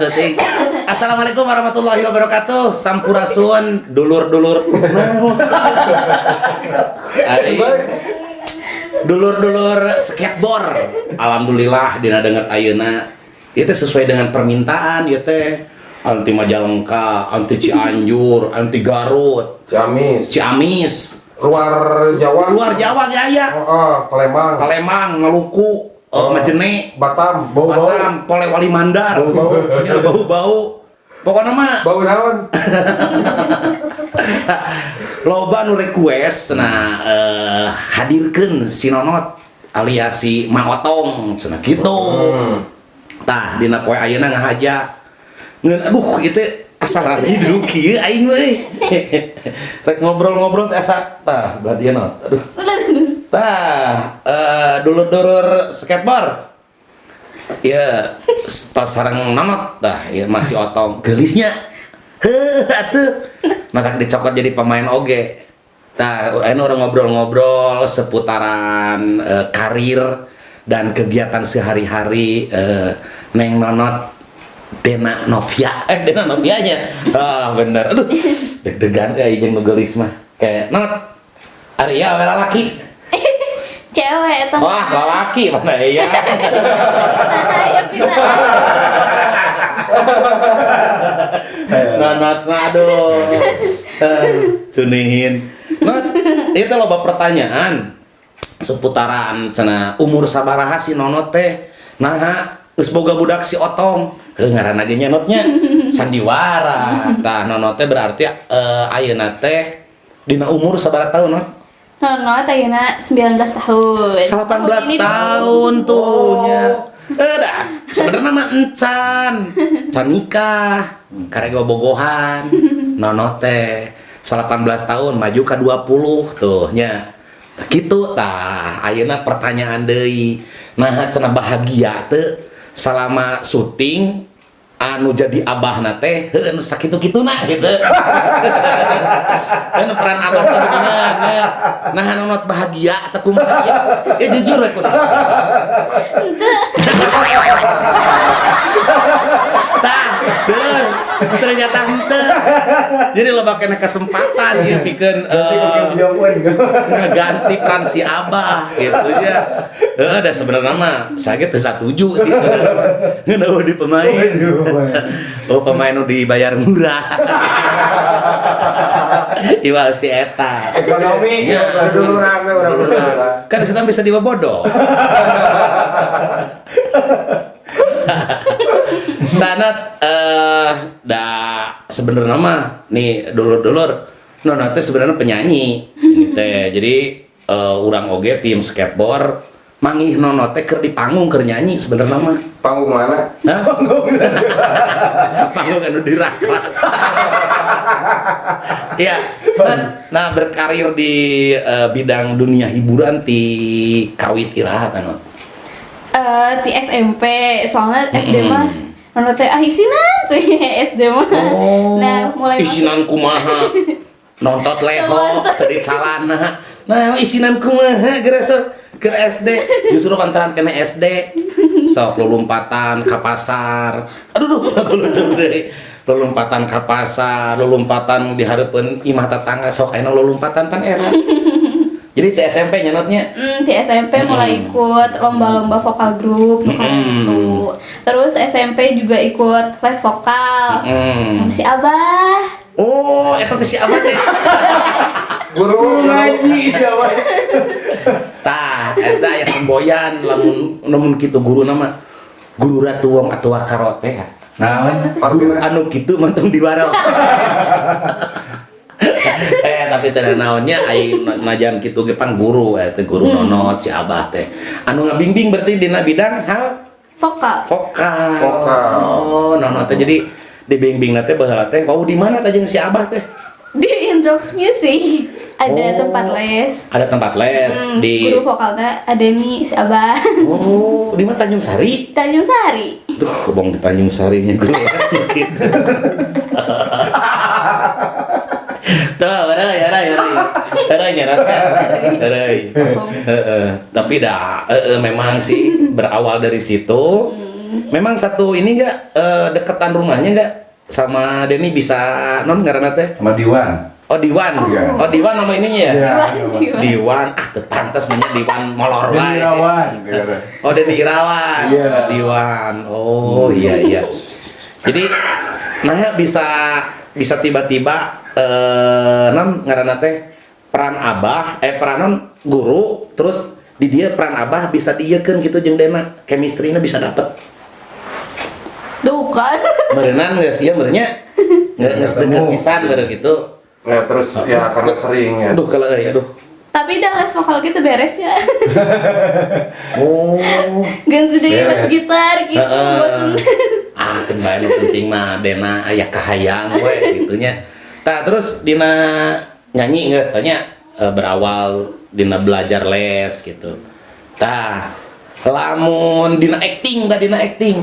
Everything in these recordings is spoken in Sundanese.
Syuting. Assalamualaikum warahmatullahi wabarakatuh. Sampurasun dulur-dulur. Ari dulur-dulur skateboard. Alhamdulillah dina danget ayeuna. Itu sesuai dengan permintaan ieu teh. Anti Majalengka, anti Cianjur, anti Garut, Ciamis, Ciamis, luar Jawa, luar Jawa ge aya. Oh, Palembang, Palembang, Maluku, Oh. Majene, Batam, Bau-bau. Batam, Polewali Mandar. Bau-bau. Ya, bau-bau. Pokoknya mah bau naon? Loba nu request, nah, hadirkeun si Nonot alias si Ma Otong cenah kitu. Tah, dina poe ayeuna ngahaja. Ngeun, aduh, ieu asa raridu kieu aing euy. Rek ngobrol-ngobrol teh asa tah belah dieu, Not. Aduh. Tah, dulur-dulur skateboard. Ya, tos sareng Nonot tah, ieu masih Otong geulisnya. Heuh atuh. Matak dicokot jadi pemain oge. Tah, ayeuna urang ngobrol-ngobrol seputaran karir dan kegiatan sehari-hari Neng Nonot Dena Novia, Dena Novianya. Ah, bener. Aduh, deg-degan euy jeung nu geulis mah. Kayak Not Arya we lalaki. Cewek eta. Wah, lalaki mana iya. Nah, ya pindah. Nonot mah aduh. Cunihin. Not, itu loba pertanyaan seputaran cenah umur sabaraha si Nonot teh. Nah, geus boga budak si Otong. Heuh, ngaranna ge nya Notnya sandiwara. Tah, Nonot teh berarti ayeuna teh dina umur sabaraha tahun, Not? Nonot ayeuna 19 tahun. 18 Ini tahun tuh nya. Dah, sebenarnya mah encan. Can nikah, karek bobogohan. Nonot teh 18 tahun maju ke 20 tuh nya. Nah, kitu tah, ayeuna pertanyaan deui. Nah, cenah bahagia teu selama syuting anu jadi abahna teh heuh anu sakitu-kituna gitu. Kan peran abah teh geuningan nya. Nah, Nonot bahagia atau kumaha ya? Ya jujur we kudu. Tah, bener. Ternyata henteu. Jadi loba kena kesempatan ieu pikeun ngeganti peran si abah gitu ya. Heeh, da sebenarnya mah saya ge teu satuju sih sebenarnya mah. Ngeuneuh di pemain. Oh, pemain nu dibayar murah. Iwal si eta. Ekonomi. Ya, Duluran we urang duluran. Kan setan bisa dibawa. Nah, Nat, da sebenarnya mah nih dulur-dulur, Nonot teh sebenarnya penyanyi ini teh. Jadi urang oge tim skateboard manggih Nonot teh keur di panggung keur nyanyi sebenarnya mah. Panggung mana? Hah? Panggung anu dirak-rak. Iya, nah berkarir di bidang dunia hiburan ti kawit iraha kan, Not? Di SMP, soalnya SD mah Nonot teh ah isinan tuh SD mah. Oh, Nah, mulai masuk isinan kumaha? Nontot leho teu calana. Nah, isinan kumaha geura sok keur SD. Justru lantaran kena SD. Sok lulumpatan ka pasar. Aduh, duh, aku lucu deui. Lulumpatan ka pasar, lulumpatan di hareupeun imah tetangga, sok aya lulumpatan pan era. Jadi di SMP nya, Notnya? Di SMP mulai ikut lomba-lomba vokal grup nu kayak gitu. Terus SMP juga ikut les vokal sama si Abah. Oh, eta teh si Abah teh. Guru. Ngaji ya, Pak. Tah, eta aya semboyan lamun lamun kitu guru nama guru ratu wong atawa karote. Naon? Guru anu kitu mah tong diwaro. Tapi teu naonnya ai najan kitu ge pan guru eta guru Nonot si Abah teh. Anu ngabimbing berarti dina bidang hal Vokal. Vokal. Vokal. Oh, Nonot teh jadi dibimbing teh baheula teh. Wau di mana teh jeung si Abah teh? Di Indrox Music ada Oh. tempat les. Ada tempat les di Guru vokalnya ada nih si Abah. Oh, di mana, Tanjung Sari? Tanjung Sari. Duh, kebong di Tanjung Sarinya guru les nu kitu. Tuh, euy, euy, euy. Euy nya rata. Euy. Heeh. Tapi dah, heeh, memang sih berawal dari situ. Memang satu ini enggak deketan rumahnya enggak sama Denny bisa non ngaranna teh? Sama Diwan. Oh, Diwan. Iya. Oh, Diwan nama ininya ya? Iya. Diwan, Diwan. Diwan, ah teu pantas banyak Diwan molor Denny wae. Irawan. Oh, Denny Irawan. Iya. Oh, Diwan. Oh, iya iya. Jadi nah bisa bisa tiba-tiba non ngaranna teh peran abah peranan guru terus di dia peran abah bisa dieukeun gitu jeung Dena, chemistry-nya bisa dapet. Duh kan. Meureunan geus ieu meureunnya geus deket pisan meureun gitu. Ya terus ya karena sering ya. Aduh kalau euy aduh. Tapi udah les vokal gitu beres ya. Oh. Ganti deui les Beres. gitar gitu, bosen. Ah, keun bae nu penting mah Dena aya kahayang we gitunya. Tah terus dina nyanyi geus tanya berawal dina belajar les gitu. Tah lamun dina acting tah dina acting.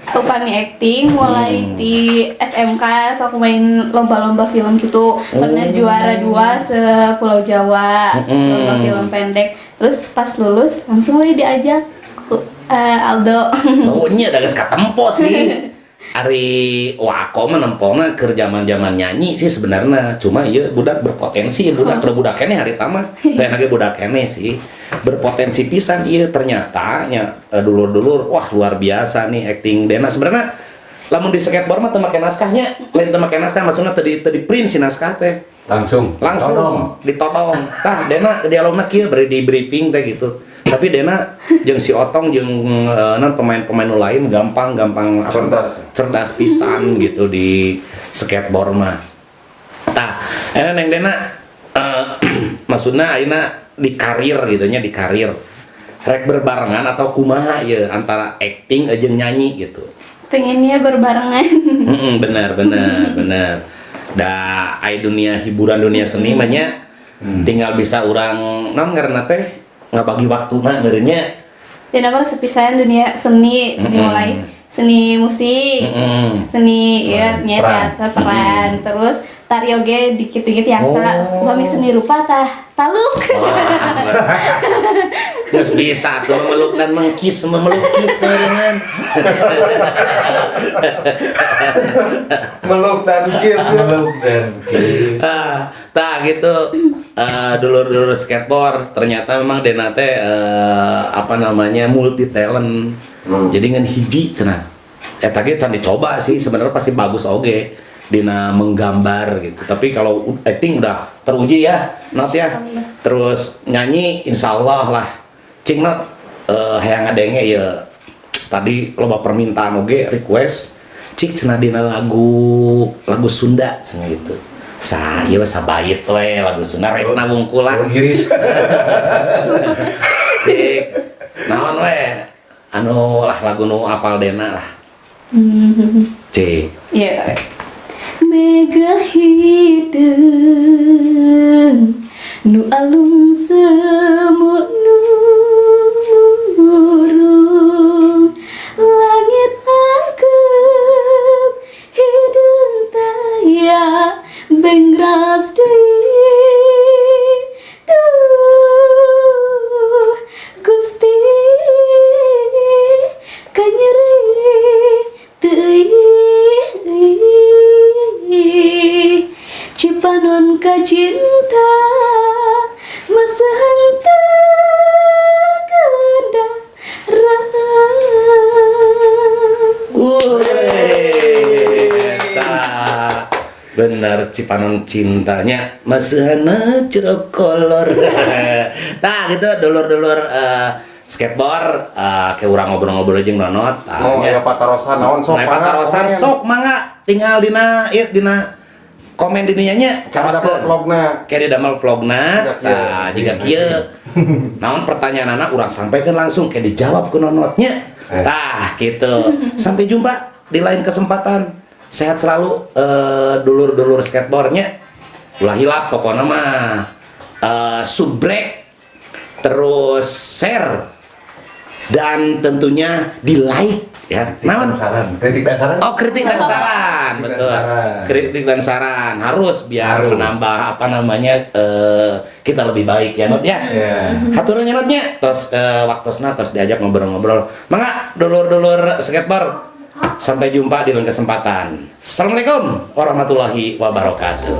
Upami acting mulai di SMK sok main lomba-lomba film gitu, pernah juara 2 se Pulau Jawa lomba film pendek. Terus pas lulus langsung we diajak ku, Aldo. Oh nya da geus katempo sih. Ari wako mah nempona keur zaman-zaman nyanyi sih sebenarnya. Cuma ieu budak berpotensi, budak udah budak keneh harita mah. Kayak ge budak keneh sih. Berpotensi pisan ieu ternyata nya dulur-dulur wah luar biasa nih acting Dena sebenarnya. Lamun di skateboard mah teu make naskahnya, lain teu make naskah maksudnya teu di print si naskah teh. Langsung. Langsung Todong. Ditodong. Tah Dena dialogna kieu bari di briefing teh gitu. Tapi Dena jeung si Otong jeung non pemain-pemain nu lain gampang-gampang apa, Cerdas. Cerdas pisan gitu di skateboard mah. Tah, eta Neng Dena maksudna ayeuna di karir gitu nya, di karir. Rek berbarengan atau kumaha ya antara acting jeung nyanyi gitu? Pengennya berbarengan. Benar benar benar. Da ai dunia hiburan, dunia seni mah nya tinggal bisa urang naon ngaranna teh ngabagi waktu mah meureunnya. Dan apa sepisan dunia seni, dimulai seni musik, seni ya nya Peran. teater peran, terus tari oge dikit-dikit biasa. Oh. Upami seni rupa tah taluk. Wah, terus bisa tuh memeluk dan mengkis, memelukis dengan Meluk dan kiss. Meluk dan kiss. Ah, tah gitu. Dulur-dulur skateboard ternyata memang Dena teh apa namanya multi talent. Jadi ngan hiji cenah. Eta ge can dicoba sih sebenarnya pasti bagus oge dina menggambar gitu. Tapi kalau acting udah teruji ya, Not ya. Terus nyanyi insya Allah lah. Cing Not hayang ngadenge ya tadi loba permintaan oge request cik cenah dina lagu lagu Sunda cenah gitu. Sa ieu mah sabait we lagu Sunda rekna wungkulan. Daun iris. Cik naon we anu lah lagu nu apal Dena lah. Cik. Iya. Mega hideung nu alum semu nu murung, langit angkep hideung taya bengras deui, duh Gusti kanyeri teuing Cipanon kacinta masa kendaraan. Wih, eta. Bener Cipanon cintanya masihana cerokolor. Tah gitu dulur-dulur skateboard kayak urang ngobrol-ngobrol jeung Nonot. Tah, Oh, nya. ya patarosan naon sok. Nah, mangga, patarosan komen. sok mangga tinggal dina ieu dina komen di dinya nya Karena taroskeun. vlogna. Kayak di damel vlogna, Jiga kieu. nah jiga kieu. Naon pertanyaanana urang sampaikan langsung kayak dijawab ku Nonotnya. Tah gitu. Sampai jumpa di lain kesempatan. Sehat selalu dulur-dulur skateboardnya. Ulah hilap pokoknya mah subrek terus share. Dan tentunya di like ya. Kritik dan Naon? saran. Kritik dan saran. Oh, kritik dan saran, Kritik dan betul. saran. Kritik dan saran harus biar Harus. Menambah apa namanya, kita lebih baik ya, Not, ya. Iya. Hatur nuhun, Not, nya. Tos waktosna tos diajak ngobrol-ngobrol. Mangga dulur-dulur skateboard. Sampai jumpa di lain kesempatan. Assalamualaikum warahmatullahi wabarakatuh.